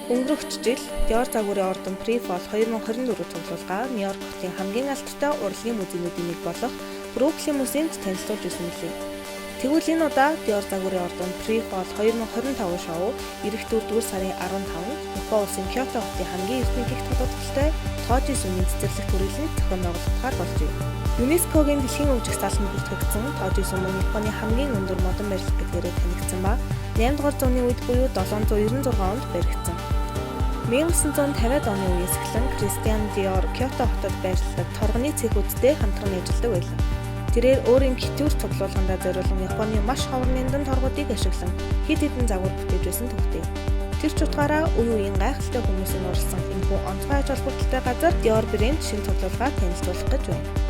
Өнгөрөх жил Dior загварын ордон Pre-Fall 2024 цуглуулга Нью-Йорк хотын хамгийн алдартай урлагийн музейнүүдийн нэг болох Бруклин музейд танилцуулж ирсэн билээ. Тэгвэл энэ удаа Dior загварын ордон Pre-Fall 2025 шоу ирэх 4-р сарын 15-нд Япон улсын Кёото хотын хамгийн эртний гэгт хотод Тожи сүмийн цэцэрлэгт хүрээлэн зохион байгуулагдахаар болжээ. ЮНЕСКО-гийн дэлхийн өвжих зааланд бүртгэгдсэн Тожи сүм нь Японы хамгийн өндөр модон барилга гэдгээрээ танигдсан ба 8 дугаар зууны үед буюу 796 онд баригдсан. 1950-ад оны үеэс эхлэн Кристиан Диор Кёото хотод байрладаг торгоны цехүүдтэй хамтран ажилладаг байлаа. Тэрээр өөрийн couture цуглуулгандаа зориулан Японы маш ховор няндан торгуудыг ашиглан хэд хэдэн загвар бүтээж байсан түүхтэй. Тэр ч утгаараа үе үеийн гайхалтай хүмүүсийн дурласан энэхүү онцгой ач холбогдолтой газар Dior брэнд шинэ цуглуулгаа танилцуулах гэж байна.